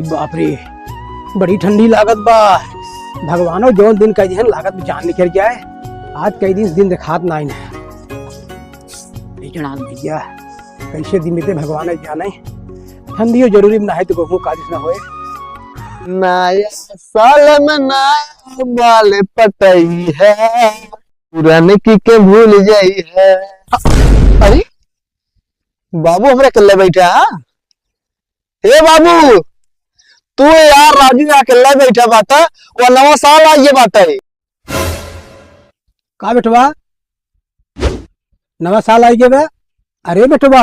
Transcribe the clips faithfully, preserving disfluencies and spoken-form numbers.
बाप रे, बड़ी ठंडी लागत बा। भगवानो जौन दिन कह दिहन लागत बा जान निकल जाए। आज कई दिन से दिन देखात नाई ना। ए जनाब भैया, कैसे दिन बीते भगवान जाने। ठंडियो जरूरी ना है तो कहूँ काजिस ना होए। नया साल में नया बाल पटई है, पुराने की के भूल जाई है। अरे बाबू, हमरा अकेले बैठा है? ए बाबू, तू यार राजू यहाँ अकेले बैठा बाटा, वो नवा साल आइए बाटा है। का बेटवा, नवा साल आई गए बे? अरे बेटवा,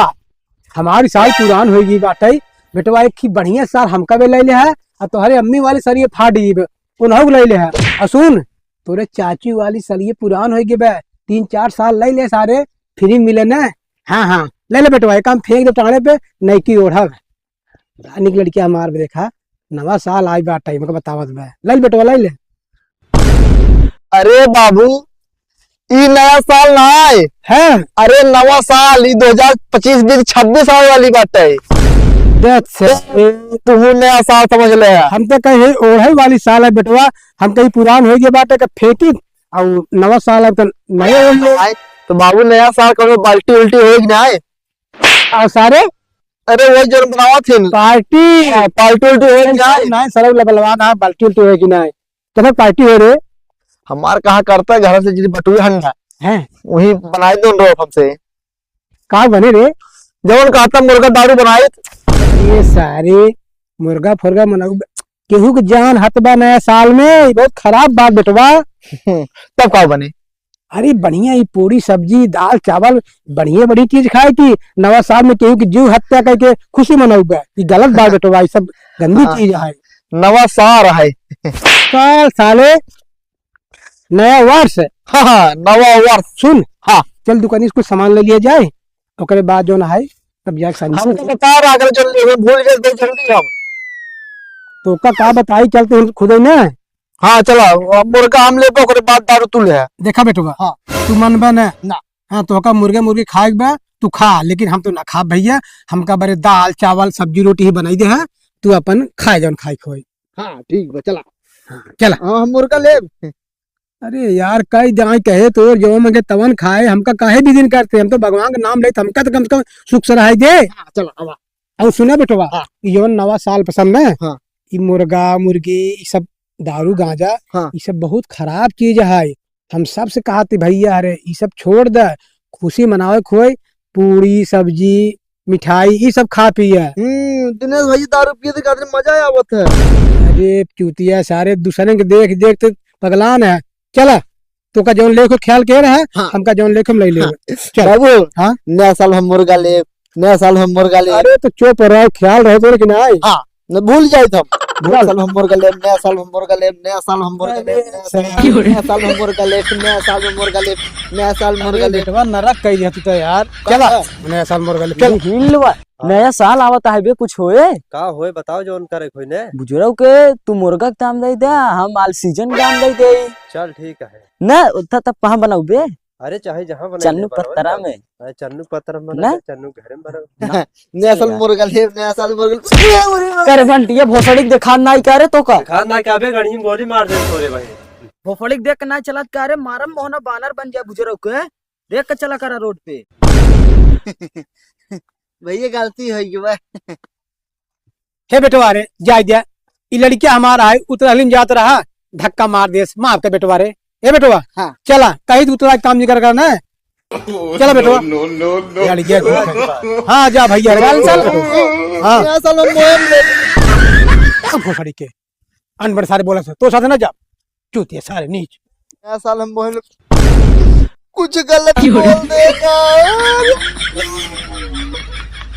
हमारी साल पुरान हो गई बाटे। बेटवा, एक ही बढ़िया साल हमका बे ले ले है, और तोहरे अम्मी वाली साल ये फाट गई बे, उन्हों को ले ले है। और सुन, तोरे चाची वाली साल ये पुरान हो गई बे, तीन चार साल ले ले सारे, फ्री मिले ना। हाँ, हाँ, ले ले बेटवा, एक हम फेंक दे टांगड़े पे, नई की ओढ़ा। बड़ा निक लड़किया हमार बे, देखा, नवा साल आई बाटे, हमका बतावत बे। ले ले बेटवा, ले ले। अरे बाबू, ई नया साल ना आए। हैं? अरे नवा साल, ई दो हजार पच्चीस बीत छब्बीस आवे वाली बाटे। देख से। ए, तू नया साल समझ ले। हम तो कहे ओढ़े वाली साल है बेटवा, हम कहीं पुरान हो गए बाटे के फेंकी, और नवा साल अब तो नए हो गए। आए, तो बाबू नया साल कौनो पार्टी उल्टी होई कि ना आए? और सारे? अरे वही जोन बनावा थी न। पार्टी। हाँ, पार्टी उल्टी होई कि ना आए? ना, सारे लबलवा ना, पार्टी उल्टी होई कि ना आए? कैसे पार्टी हो रे? हमार कहाँ करता है घर से जिन बटुए हंडा। हैं? वही बनाए दो रो हमसे। का बने रे? जवन कहता मुर्गा दारू बनाए। ये सारे मुर्गा फुर्गा मनाऊ, केहू के जान हत बा नया साल में, ये बहुत खराब बात बेटवा। तब का बने? अरे बढ़िया ही पूरी सब्जी, दाल, चावल, बढ़िया, बढ़िया चीज खाए की नवा साल में केहू की जीव हत्या करके खुशी मनाऊ बा। ये गलत बात बेटवा, ये सब गंदी हाँ। चीज है। नवा साल है। साल साले, नया वर्ष। हाँ, हाँ, नवा वर्ष। सुन, हाँ। चल दुकानी से कुछ सामान ले लिया जाए, ओकरे बाद जो ना है, तब जाके सामान हम तो बता रहा, अगर जल्दी हम भूल गए तो जल्दी हम। तो का, का बताई, चलते हम खुद ही ना। हाँ, चला, अब मुर्गा हम लेबो, ओकरे बाद दारू तू ले। देखा बेटवा, हाँ। तू मन बा ना? ना। हाँ, तो का मुर्गा मुर्गी खाए के बा, तू खा, लेकिन हम तो ना खा भैया, हमका बरे दाल, चावल, सब्जी, रोटी ही बनाई दे है, तू अपन खाए जौन खाए खोए। हाँ, ठीक बा, चला। हाँ, चला। हाँ, हम मुर्गा लेब। अरे यार, कई दाई कहे तोर जो मंगे तवन खाए, हमका काहे बिदिन करते? हम तो भगवान का नाम लेत, हमका तो कम से कम सुख से रहाई दे। हाँ, चला, आवा। और सुना बेटवा, हाँ। ई जौन नवा साल पसंद है, हाँ। ई मुर्गा, मुर्गी, ई सब दारू, गांजा, हाँ। ई सब बहुत खराब चीज है। हम सबसे कहते भैया, अरे ई सब छोड़ दे, खुशी मनावे खोए, पूड़ी, सब्जी, मिठाई, ई सब खा पिए। हम्म, दिनेश भैया दारू पिए थे, कहते मजा आवत है। अरे चूतिया सारे, दूसरे के देख देख तो पगलान है। चला, तो का जौन लेखो ख्याल के रहा, हाँ। हमका जौन लेखो हम ले ले। हाँ। चल। बाबू, हाँ? नया साल हम मुर्गा लेब, नया साल हम मुर्गा लेब। अरे तो चुप रहो, ख्याल रहे तो कि नहीं? हाँ, न भूल जाए हम। बोल। नया साल हम मुर्गा लेब, नया साल हम मुर्गा लेब, नया साल हम मुर्गा लेब, अरे नया साल, सही। नया साल हम मुर्गा लेब, नया साल हम मुर्गा लेब, नया साल मुर्गा अरे लेब। बेटवा नरक कह दिया तू तो यार। का चला, है? नया साल मुर्गा लेब। चल। हिल बा। हाँ। नया साल आवत है बे, कुछ होए? का होए बताओ जौन करे कोई ने? बुजुर्ग के तू मुर्गा के दाम दे दे, हम all season के दाम दे दे। चल ठीक है। ना, उतना तब कहाँ बनाऊ बे? अरे चाहे जहाँ बनाई चन्नू ले, बनाओ पत्तरा ना। में। अरे चन्नू पत्तरा में ना? बनाओ, चन्नू घर में बनाओ। ना। नया साल मुर्गा लेब, नया साल मुर्गा लेब। कर घंटिया भोसड़ी के देखा नाई का रे तो का? देखा नाई का बे, गणिया में गोली मार दे तोरे भाई। भोसड़ी के देख के नाई चलत का रे, मारम मोहना बानर बन जाए बुजुर्ग के। देख के चला करा रोड पे। भैया गलती हो गई बा। हे बेटवा रे, जाए दे। ई लड़किया हमारा है, उतरहलिन जात रहा, धक्का मार देस, माफ कर बेटवा रे। ए बेटवा, हाँ। चला, कहीं तो उतरा काम जिक्र करना है। चला बेटवा। No, no, no, no। लड़किया को हाँ, जा भैया रे। चल, चल। हाँ। नया साल हम मोहन ले। अब भोसड़ी के। अनपढ़ सारे बोला से, तो साथ ना जा। चूतिया सारे नीच। नया साल हम बोल कुछ गलत बोल देगा।